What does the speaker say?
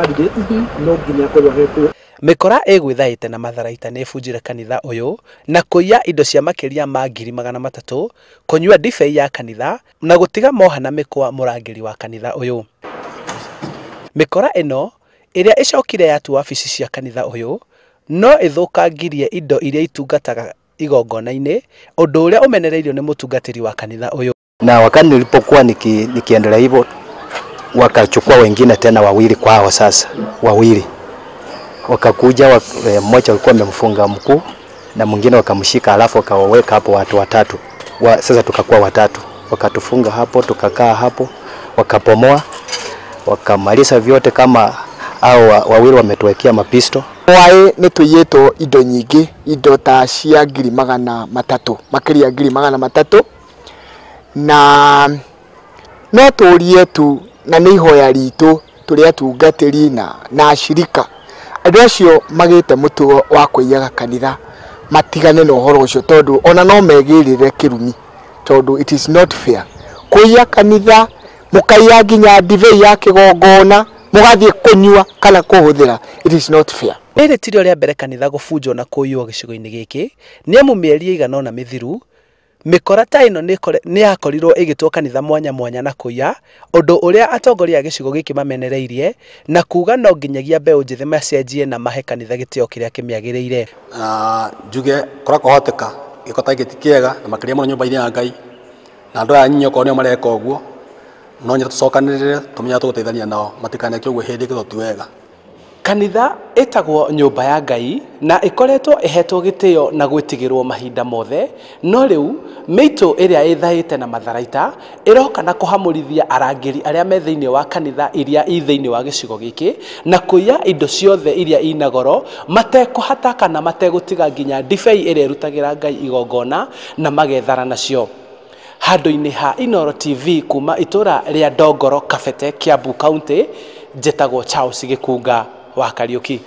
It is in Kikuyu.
candidate no nginya akorwo ahetwo. Mĩkora ĩgwĩthaĩte na matharaita nĩ ĩbunjire kanitha ũyũ na kũiya indo cia makĩria ma 300,000, kũnyua ndibei ya kanitha na gũtiga moha na mĩkwa mũrangĩri wa kanitha ũyũ. Mĩkora ĩno ĩrĩa ĩcokire yatua wabici cia kanitha ũyũ no ĩthũkangirie indo iria itungataga igongona-inĩ, ũndũ ũrĩa ũmenereirio nĩ mũtungatĩri wa kanitha ũyũ. Na wakati nilipokuwa nikiendelea hivyo, wakachukua wengine tena wawili kwao, sasa wawili wakakuja, mmoja alikuwa amemfunga mkuu na mwingine wakamshika, alafu wakawaweka hapo watu watatu. Sasa tukakuwa watatu, wakatufunga hapo, tukakaa hapo, wakapomoa, wakamaliza vyote kama hao wawili wametuwekea mapisto. Waĩ nĩ tũiyĩtwo indo nyingĩ, indo ta cia 300,000, makĩria 300,000, na no tũrie tu, na nĩ ihoya ritũ tũrĩ atungatĩri na ashirika andũ acio magĩte mũtugo wa kũiyaga kanitha matigane na ũhoro ũcio, tondũ ona no megĩrĩre kĩrumi, tondũ it is not fair kũiya kanitha mũkaiya nginya ndibei ya kĩgongona mũgathiĩ kũnyua kana kũhũthĩra. It is not fair. Rĩrĩ ti rĩo rĩa mbere kanitha gũbunjwo na kũiywo gĩcigo-inĩ gĩkĩ, nĩ amu mĩeri ĩigana ũna mĩthiru mĩkora ta ĩno nĩ yakorirwo ĩgĩtwo kanitha mwanya mwanya na kũiya, ũndũ ũrĩa atongoria a gĩcigo gĩkĩ mamenereirie na kuga no nginyagia mbeũ njĩthĩ macenjie na mahe kanitha gĩtĩo kĩrĩa kĩmĩagĩrĩire. Njuge kũrĩa kwahoteka gĩko ta gĩkĩ ti kĩega, na makĩria mũno nyũmba-inĩ ya Ngai, na andũ aya nyinyi okorwo nĩo mareka ũguo, no nyende tũcokanĩrĩre tũmenye tũgũteithania nao matikaneke ũguo hĩndĩ ĩngĩ, ti wega. Kanitha ĩtagwo nyũmba ya Ngai na ĩkoretwo ĩhetwo gĩtĩo na gwĩtigĩrwo mahinda mothe, no rĩu mĩitũ ĩrĩa ĩthaĩte na matharaita ĩroka na kũhamũrithia arangĩri arĩa me thĩinĩ wa kanitha iria i thĩinĩ wa gĩcigo gĩkĩ na kũiya indo ciothe iria ina goro matekũhata kana mategũtiga nginya ndibei ĩrĩa ĩrutagĩra Ngai igongona na magethara nacio. Handũ-inĩ ha Inooro TV kuma itũra rĩa Ndongoro, Kabete, Kiambu County, njĩtagwo Charles Gĩkunga wa Kariũki.